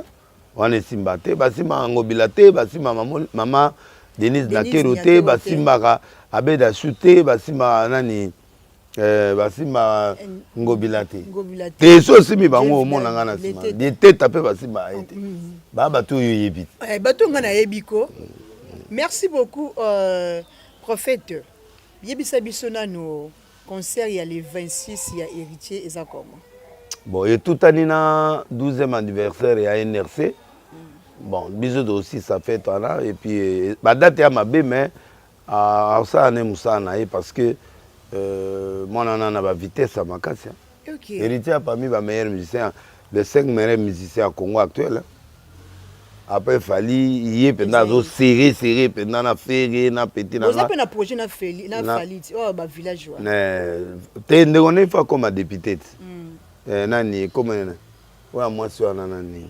wana esimba te. Basimbaka Ngobila te, basimbaka mama Denise Nakero te, basimbaka Abeda Su te, basimbaka nani, basimbaka Ngobila te te. So osimbi bango, omona nga na nsima deteta mpe basimbaka ye te. Baa bato oyo oyebi te. Bato nga nayebi ko. Merci beaucoup, prophète. Yebisa biso nano concert ya le 26 ya Héritier eza comment? Bon, etutani na 12e anniversaire ya NRC. Bon, biso tosisa fête wana et puis badate ya mabe, mais asala ne mosala na ye parce que mwana wana na bavitesse ya makasi. Héritier parmi bameilleurs musiciens, les cinq meilleurs musiciens ya Congo actuel après Fally. Ye mpenza azoserrer serrer mpenza na Ferre na petit. Na mpe na projet na Feli na Fally oyo bavillage wana. Te, ndeko ne fa akoma député ti nani ekoma oyo mwasi wana nani,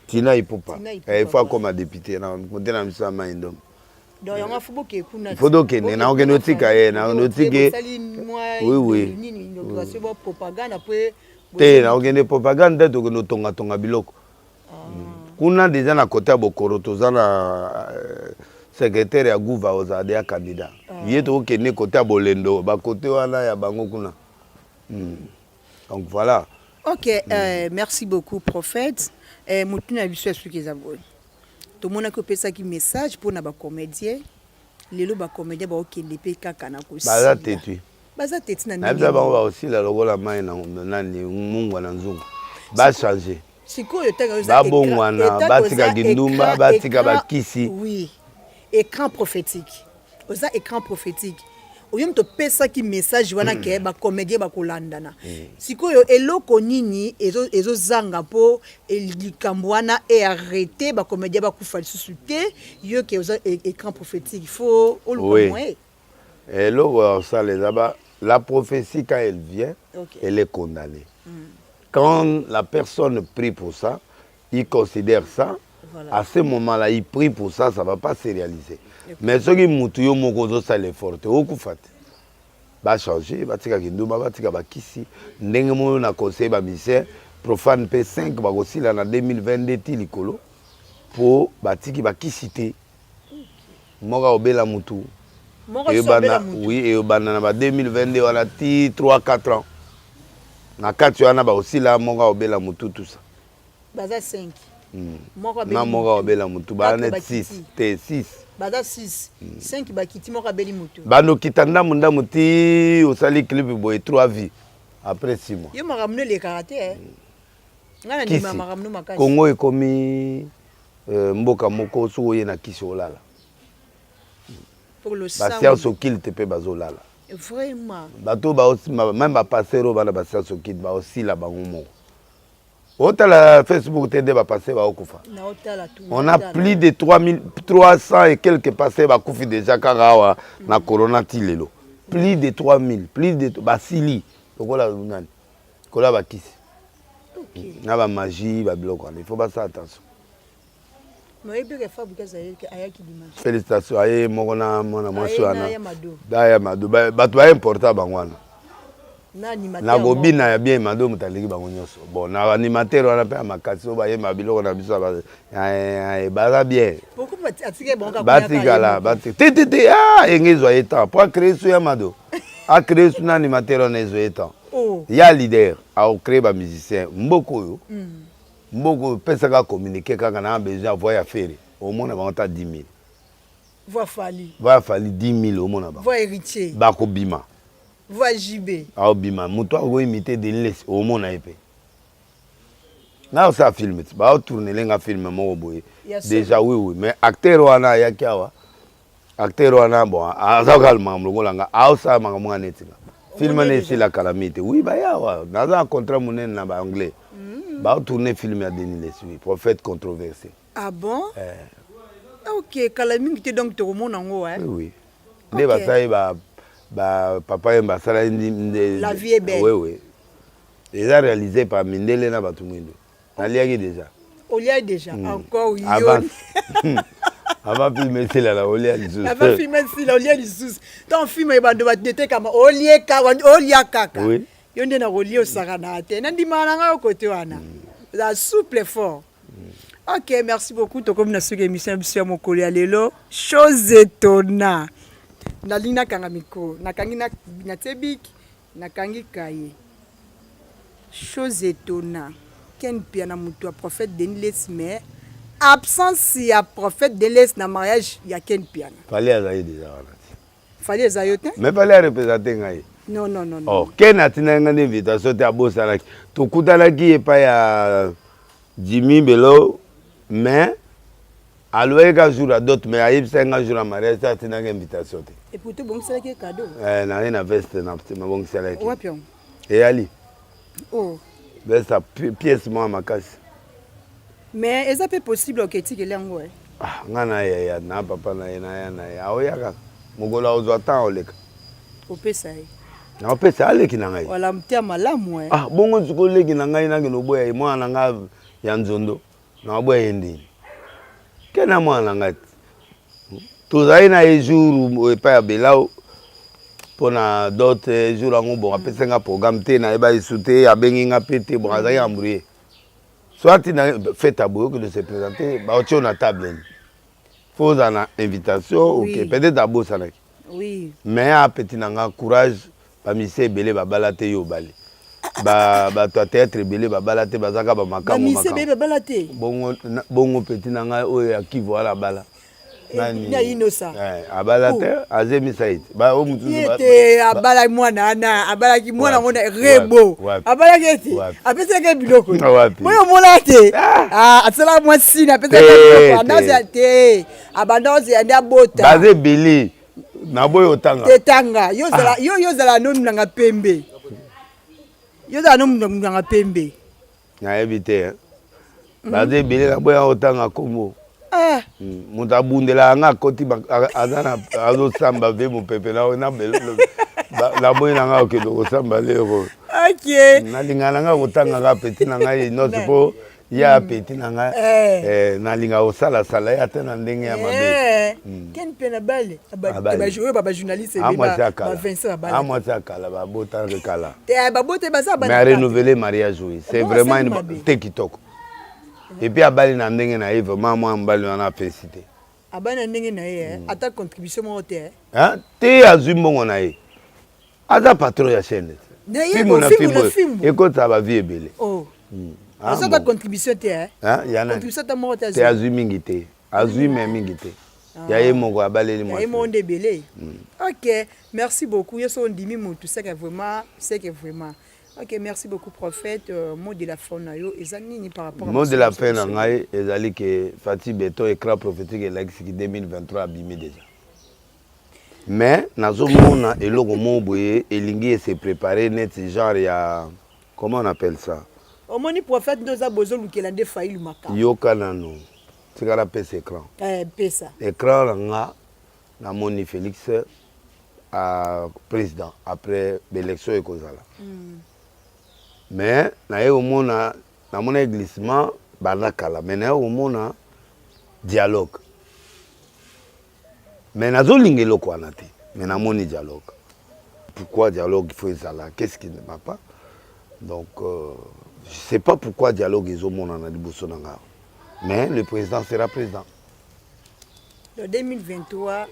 Tina Ipupa, il faut akoma député na kote na biso ya Mai Ndombe. Donc yango faut boke kuna. Faut tokende, na okende otika ye, na okende otike. Oui. Nini, inauguration bo propagande après? Te, na okende propagande te, tokende otongatonga biloko kuna déjà na kote ya Bokoro. Toza na secrétaire ya gouva, ozala deya candidat ye. Tokokende kote ya Bolendo, bakote wana ya bango kuna. Donc voilà. Ok, merci beaucoup, prophète. Motu na biso ya soki eza boye, tomonaki opesaki message mpona bacomédien. Lelo bacomédien baokende mpe kaka na Baza tetu. Baza teti na Nayebisa bango baosila lokola mai na nani, mungwa na nzungu. Bachange. Sikoyo Babongwana, batika kindumba, batika bakisi. Oui, écran prophétique, oza écran prophétique oyo moto opesaki message wana ke bacomédien bakolandana. Sikoyo eloko nini ezozanga mpo likambo wana earrêter, bacomédien bakufa lisusu te? Yo ke oza écran prophétique, il faut oluka moyen. Eloko ya kosala eza la prophétie, quand elle vient, elle est condamnée. Quand la personne prie pour ça, il considère ça. Voilà. À ce moment-là, il prie pour ça, ça va pas se réaliser. Mais soki mutu yo moko ozosala effort te, okufa te. Bachanger, batika kindumba, batika bakisi. Ndenge moko na conseil bamusicien profane mpe 5 bakosila na 2022 ti likolo mpo batiki bakisi te. Moko akobela mutu. Eyobanda, oui, eyobanda na ba 2022 wana ti 3 4 ans. Na kati wana bakosila, moko akobela mutu, tout ça. Baza 5. Moko na moko akobela mutu, baa net 6 te, 6. Baza 6, 5 bakiti, moko abeli mutu. Bandokita ndambu ndambu ti osali clip boye, 3 vie après 6 mois. Yo makambo no elekaka te, ngai na ndima makambo no makasi. Kongo ekomi mboka moko, soki oye na kisi, olala. Bascience occulte mpe bazolala. Vraiment. Bato même bapasteur oyo bana bascience occulte baosila bango moko. Otala Facebook te nde bapasteur baokufa. On a plus de 3300 et quelques pasteurs bakufi déjà kaka awa na corona ti lelo. Plus de 3000, plus de basili lokola nani, kola bakisi na bamagie, babiloko wana. Il faut basala attention. Félicitation aye moko na mwana mwasi wana ya Mado. Bato baimporta bango wana na kobina ya bien. Mado moto aleki bango nyonso. Bon, na animateur wana mpe ya makasi oyo bayemba biloko na biso baza bien. Batikala te te te, enge ezwa ye temps po acréer su ya Mado, acréer su na animateur wana, ezwa ye temps ya leader acréer bamusicien. Mboka oyo, mboka oyo, pesaka communiqué kaka na besoin ya voix ya Ferre, omona bango ta 10 000. Voix Fally. Voix ya Fally 10 000, omona bango. Voix Héritier. Bakobima. Voix JB. Aobima. Moto akoimite Denis, omona ye mpe. Nga osala film ti baotournele nga film moko boye déjà, oui, mais acteur wana ayaki awa. Acteur wana, bon, aza kaka makambo lokola nga, aosala makambo nga neti nga. Film wana esila kala mingi te. Oui, baya awa, naza na contrat monene na baanglais. Baotourne film ya Denis Lessie, oui, prophète controversé. Ah bon, eh. Ok, kala mingi te, donc tokomona yango. Oui, nde basali ba papa ye basalaki. La vie est belle. Oui, eza réalisé par mindele na bato mwindo. Naliaki déjà. Olia déjà? Encore yo. Avant film esilala, olia lisusu. Avant film esila, olia lisusu. Tant film ebando bato etekama, olieka, olia kaka. Yo nde na kolia, osakana te. Nandimaka na ngai okote wana, eza souple fort. Ok, merci beaucoup. Tokomi na soki émission ya biso ya mokolo ya lelo, chose étonna. Nalingi nakanga micro, nakangi, natie bic, nakangi kaye. Chose étonna, Ken Mpiana moto ya prophète Denis Lessie, mais absence ya prophète Denis Lessie na mariage ya Ken Mpiana. Fally azali déjà wana ti. Fally eza yo te. Mais Fally areprésente ngai. Non, non, non, non. Oh, Ken atindaki ngai nde invitation te, abosanaki. Tokutanaki epai ya Jimmy Belo, mais alobaki ka jour ya dot, mais ayebisaki nga jour ya mariage te, atindaki invitation te. Et pourtant bongiselaki cadeau. Eh, naye na veste nabongiselaki. Wapi yango? Eyali. Oh. Veste ya pièce moko makasi. Mais eza mpe possible oketikeli yango e. Ah, nga na ye na papa na ye, na ya na ye, aoya kaka mokolo akozwa temps oleka. Opesa ye. Naopesa, aleki na ngai. Wala motema malamu e. Ah, bongo sikoyo oleki na ngai, nakende oboya ye? Mwana na ngai ya nzondo, naoboya ye ndeni? Ke na mwana na ngai te. Tozali na ye jour epai ya Belao mpo na dot. Jour yango, bon, apesi nga programme te, nayeba esu te, abengi nga mpe te. Bon, azalaki embrouillé. Soit na fête ya boye, okende se présenter, baotie na table, faut ozala na invitation. Ok, peut-être abosanaki. Mais apeti na nga courage. Bamusicien ebele babala te, yo obali. Bato ya théâtre ebele babala te, bazaka bamakambo. Babala te. Bongo, bongo petit na ngai oyo ya Kivu wana abala. Nani? Inosa. Abala te, azemisa ye te. Ye te abalaki mwana wana, abalaki mwana ngo na Rebo. Abalaki ete apesaki biloko oyo omona te, asalaka mwasini, apesaki biloko andazela te, abanda ozela nde abota. Baza ebele, naboyi otanga. Te, tanga yo, yo ozala no munanga pembe, yo ozala no munanga pembe. Nayebi te, baza ebele, naboya otanga kombo. Moto abundelaka nga, akoti, aza na azosamba ve mopepe naboyi na nga okende kosamba lero. Ok. Nalingaka na ngai kotangaka petit na ngai Innoss mpo ye a petit na ngai Eh. eh, nalingaka kosalasala ye ata na ndenge ya mabe. Eh, Ken mpe na bale Abali. oyo bajournaliste Ah, mwasi ya kala. bavincent Ah, babala mwasi ya kala babotaka kala. te babote baza Mais a renouveler mariage oui. C'est Bon, vraiment asali une mabe. te kitoko. Et puis abali na ndenge na ye vraiment mwa mobali wana apesi te. Abali na ndenge na ye eh, ata contribution moko te eh. Hein? Te azwi mbongo na ye. Aza patron ya chaîne. Na ye, Fimbu na fimbu na fimbu. fimbu. Ekotisa ba vie ebele. Oh. Ah, Aza ata bon. contribution te eh. Hein? Ya nani? Contribution ata moko te Te azwi. azwi mingi te. Azwi mais mingi te. Ya ye moko abaleli Ya ye mwasi. moko nde ebele. Ok, merci beaucoup. Yo so ondimi mutu, c'est que vraiment, c'est que vraiment. Ok, merci beaucoup prophète. Euh, mot de la fin na yo eza nini par rapport à Mot de la fin na biso? ngai ezali ke Fatshi Beton écran prophétique elakisiki 2023 abimi déjà. Mais nazomona eloko moko boye elingi ese préparer neti genre ya comment on appelle ça? Omoni prophète nde oza bozolukela nde Fayulu makambo. Yoka nanu tikala pesa écran. Eh, pesa. Écran na nga namoni Félix à président après l'élection ekozala. Mais naye komona namona glissement banda kala mais naye komona dialogue. Mais nazolinga eloko wana te mais namoni dialogue. Pourquoi dialogue il faut ezala? Qu'est-ce qui ne va pas? Donc je sais pas pourquoi dialogue ezomonana liboso na nga. Mais le président sera président. Donc 2023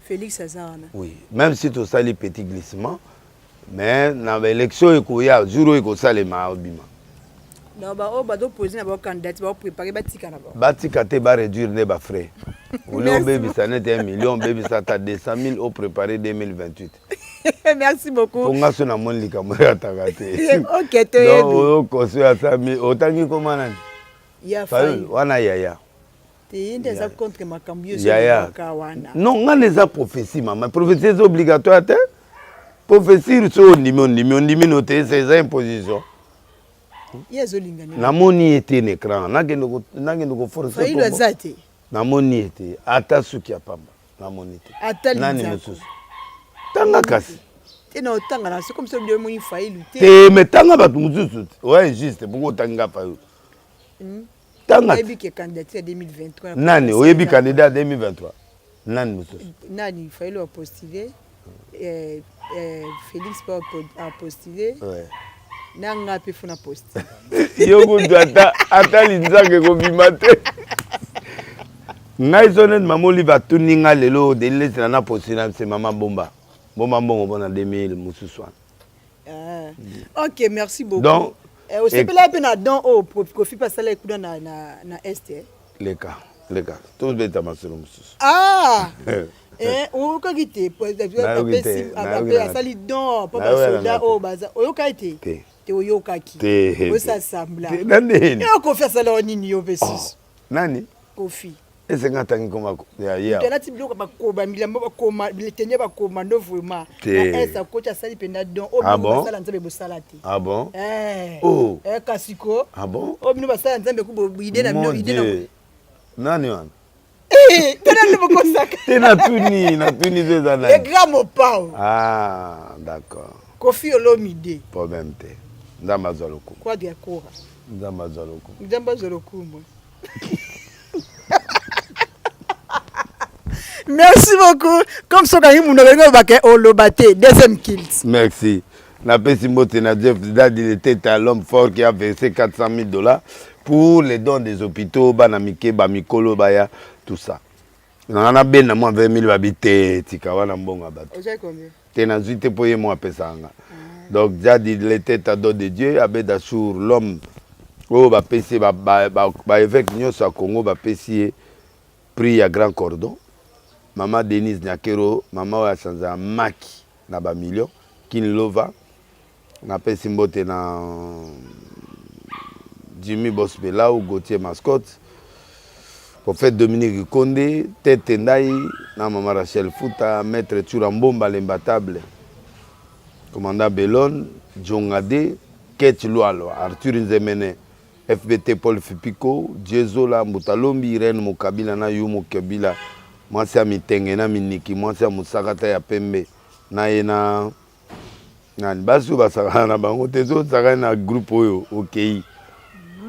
Félix aza wana. Oui, même si tosali petit glissement, mais na baélection ekoya jour oyo ekosalema obima. Donc ba oyo bazopose na bacandidat baopréparé batika na bango. Batika te, baréduire nde bafrais. Oli Merci. obebisa neti 1 million, obebisa ata 200 000 opréparé 2028. Merci beaucoup. Mpo nga so namoni likambo oyo ataka te. Ok, toyebi. Donc oyo koso ya 100 000 otangi koma nani? Ya Fayulu Fayulu. wana yaya. Te ye nde aza contre makambo yo Yaya. ezolobaka wana. Non, nga na eza prophétie mama. Prophétie eza obligatoire te. Prophétie so ondimi ondimi ondimi no te eza eza imposition. Ye azolinga nini? Namoni ye te na écran. Nakende koforce. Fayulu aza te. Namoni ye te ata suki ya pamba namoni te. Ata Nani linzako. mosusu? Tanga kasi. Te na otanga na c'est comme ça omoni Fayulu te. Te mais tanga bato mosusu te. Ouais juste pourquoi otangi nga Fayulu? Tanga. Oyebi ke candidature ya 2023 Nani oyebi candidat ya 2023? Nani mosusu? Nani Fayulu apostulé eh, eh, Félix mpe apostulé na nga mpe fo na postule. Yo kutu ata linzaka ekobima te. Ngai so neti mama Olive atuni nga lelo delesina na postule na se mama bomba. Bomba mbongo mpona 2000 mosusu wana. Ah. Ok, merci beaucoup. Donc, eh, osepelaki mpe na don oyo Kofi mpe asalaki kuna na Est eh? Leka leka tobeta masolo mosusu. Ah eh, oyokaki te? Nayoki te, nayoki na asali don mpo Nayoki na basoda nga te. oyo baza oyokaki te? Te. Te oyokaki? Te. Osasambla. Te, na nini? Yo Kofi asala nini yo mpe susu? Nani? Kofi. Esenga atangi koma ya ye moto awa. Alati biloko bakoba bilamba bakoma tenue bakomando vraiment. Te. Na Est akoti asali mpenza don oyo Ah bino bon? basala Nzambe bosala te. Ah bon? Eh. Oh. Eh, kasi ko Ah bon? oyo bino basala Nzambe ku ide na bino Mon ide na Dieu. Nani wana? Eh, tala nde bokosaka. Te natuni so eza Le nani? grand Mopao. Ah d'accord. Kofi Olomide. Problème te. Nzambe azwa lokumu. Quadra kora. Nzambe azwa lokumu. Nzambe azwa lokumu. Merci beaucoup. Comme soki okangi munoko olingi olobaka oloba te. Deuxième kilt. Merci. Napesi mbote na Jeff Dadi le tete à l'homme fort qui a versé 400 000 $ pour les dons des hôpitaux, bana mike, bamikolo baya, tout ça. Nanga nabenda mwa 20 000 babi te tika wana mbongo ya bato. Ozwaki combien? Te nazwi te mpo ye mo apesaka nga. Donc Jadi le tete à don de Dieu, Abed Assour, l'homme oyo bapesi ye baévêque nyonso ya Congo bapesi ye prix ya grand cordon. Mama Denise Nyakero, mama oyo achangeaka maki na bamillion, Kin Lova. Napesi mbote na Jimmy Bospelau, Gauthier Mascotte, prophète Dominique Konde, Tete Ndai, na mama Rachel Futa, maître Tsura Mbomba l'imbattable, commandant Belon, Djongade, Ketch Lualo, Arthur Nzemene, FBT Paul Fipiko, Diezola Mbutalombi, Irène Mokabila na Yumo Kabila, mwasi ya mitenge na miniki, mwasi ya mosakata ya pembe, na ye na Nani basi oyo basakana na bango te, soki osakani na groupe oyo okei.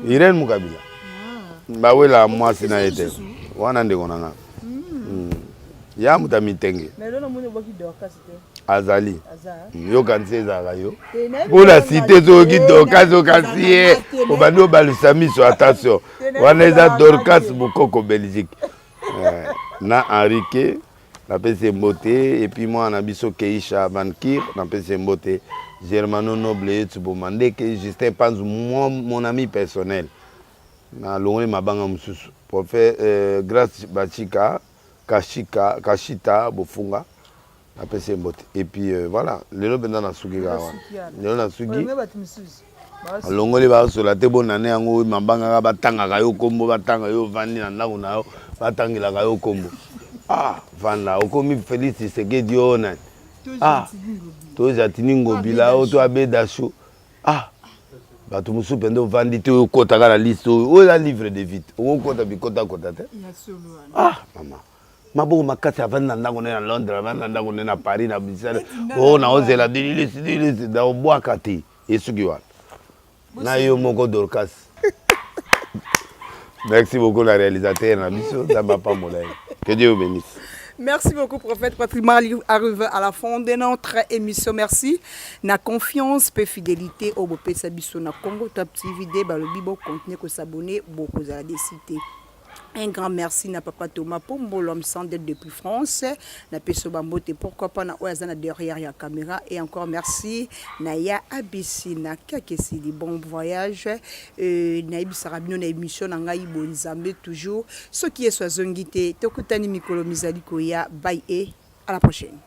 Irene Mukabila bawelaka mwasi na ye te, wana ndeko na nga ya moto ya mitenge azali yokanisi ezalaka yo mpona site soki Dorcas okanisi ye obandi obalusa miso. Attention, wana eza Dorcas Bokoko Belgique na Henrique, napesi ye mbote. Et puis mwana na biso Keisha Vankir, napesi ye mbote. Germano Noble Yetsuboma Ndeke, Justin Panzu, mon ami personnel, nalongoli mabanga mosusu. Prophète Grâce Bachika Kashika Kashita Bofunga, napesi ye mbote. Et puis voilà, lelo mpenza nasuki kaka wana. Lelo nasuki, alongoli basola te. Bonane yango mabanga kaka batangaka yo nkombo, batanga yo, ovandi na ndako na yo, batangelaka yo nkombo. Ah, vanda, okomi Félix Tshisekedi oyo nani, ah, to Jatini Ngobila oyo to Abedasho. Ah, bato mosusu mpenza ovandi te, oyo okɔtaka na liste oyo, oyo eza livre de vie, okokɔta bikotakota te. Ah mama, maboko makasi, avandi na ndako nde na Londres, avandi na ndako nde na Paris, na Bruxelles, oyo naozela dilisi dilisi na obwaka te. Esuki wana na yo moko Dorcas. Merci beaucoup la réalisateur na biso, Nzambe apambola ye, que Dieu vous bénisse. Merci beaucoup, prophète Patrick Mali. Arrive à la fin de notre émission. Merci. Na confiance pe fidélité oyo bopesa biso na Congo Top TV de balobi bo continuer ko s'abonner, beaucoup à décider. Un grand merci na papa Thomas Pombo, l'homme sans dette depuis France. Na peso bambote, pourquoi pas na oyo aza na derrière ya caméra. Et encore merci na ya ABC na Kakesili. Bon voyage. Nayebisaka bino na émission na ngai Bonzambe toujours. Soki Yesu azongi te, tokutani mikolo mizali koya. Bye et à la prochaine.